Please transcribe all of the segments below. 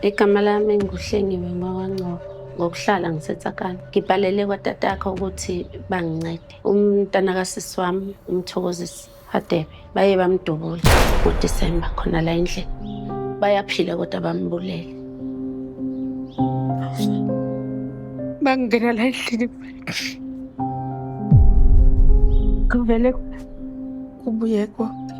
Igama lami nguHlengiwe ngwakwaNgcobo. Ngokuhlala ngiseTsakane. Ngibhalele kwatatakho ukuthi bangincede. Umntana kasisi wami uMthokozisi Hadebe baye bamdubula ngoDisemba khona la endlini. Bayaphila kodwa bambulele. Bangena la endlini kuvele kubuye konke.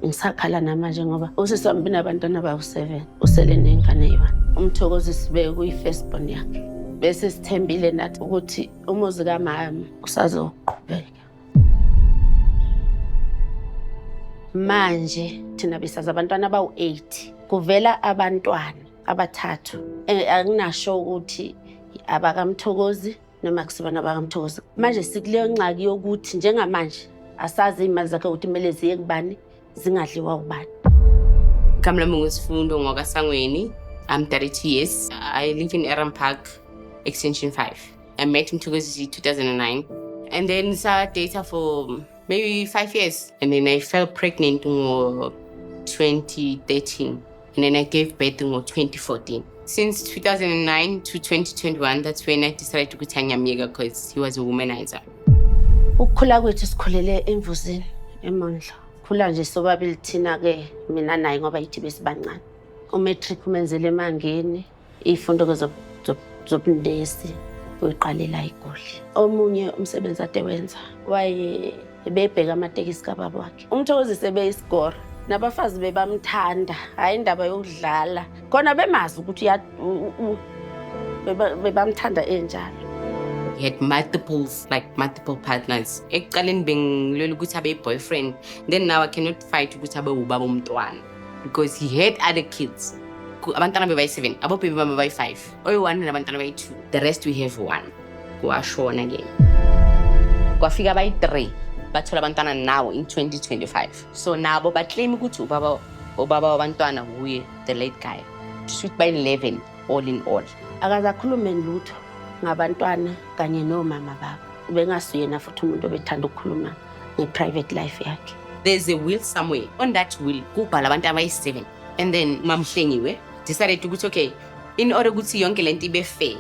Ngisakhala namanje ngoba usisi wami binabantwana bawu-7, usele nengane eyi-1. UMthokozisi bekuyi-first born yakhe. Bese sithembile nathi ukuthi umuzi kamama usazoqhubeka. Manje thina besazi abantwana abawu-8, kuvela abantwana abathathu. Anginasho ukuthi abakaMthokozi noma kusibona abakaMthokozi. Manje sikuleyo ngxaki yokuthi njengamanje asazi iy'mali zakhe ukuthi kumele ziye kubani, zingadliwa ubani. Igama lami nguSifundo ngwakaSangweni. I'm 32 years. I live in Eram Park, Extension 5. I met Mthokozisi 2009. And then sa-date for maybe 5 years. And then I fell pregnant in 2013. And then I gave birth in 2014. Since 2009 to 2021, that's when I decided to quit ngiyamyeka because he was a womanizer. Ukukhula kwethu sikhulele eMvuzini, eMondlo. Khula nje sobabili thina-ke mina naye ngoba yithi besibancane. U-matric umenzele eMangeni, iy'fundo-ke zobunesi uyiqalela eGoli. Omunye umsebenzi ade wenza waye bebheka amatekisi kababa wakhe. UMthokozisi ebeyisigora, nabafazi bebamthanda, hhayi indaba yokudlala. Khona bemazi ukuthi bebamthanda enjalo. He had multiples, like multiple partners. Ekuqaleni bengilwela ukuthi abe boyfriend. Then now I cannot fight ukuthi abe ubaba umntwana because he had other kids. Abantwana bebayi-7, abobhebi bami bayi-5. Oyi-1 nabantwana bayi-2. The rest we have one. Kwashona ke. Kwafika abayi-3 bathola abantwana now in 2025. So nabo ba-claim ukuthi ubaba wabantwana wuye the late guy. Sweet by 11 all in all. Akaze akhulume lutho ngabantwana kanye nomama babo. Ubengasuyena futhi umuntu obethanda ukukhuluma nge-private life yakhe. There's a will somewhere. On that will kubhala abantu abayi-7. And then Mamhlengiwe decided ukuthi okay, in order ukuthi yonke lento ibe fair,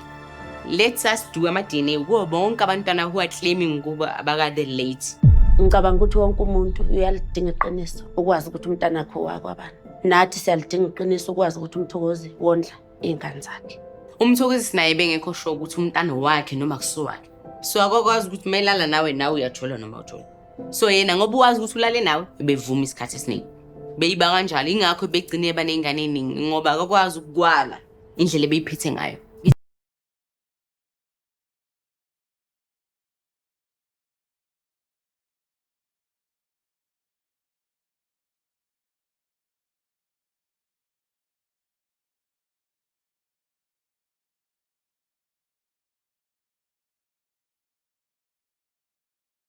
let us do ama-DNA kubo bonke abantwana who are claiming ukuba abaka the late. Ngicabanga ukuthi wonke umuntu uyalidinga iqiniso ukwazi ukuthi umntanakho wakwabani. Nathi siyalidinga iqiniso ukwazi ukuthi uMthokozi wondla iy'ngane zakhe. UMthokozisi naye bengekho sure ukuthi umntana wakhe noma kusuwakhe. So akakwazi ukuthi mayelala nawe nawe uyajola noma ujola. So yena ngoba uwazi ukuthi ulale nawe bevuma isikhathi esiningi. Beyiba kanjalo ingakho begcine baney'ngane ey'ningi ngoba akakwazi ukukwala indlela ebeyiphethe ngayo.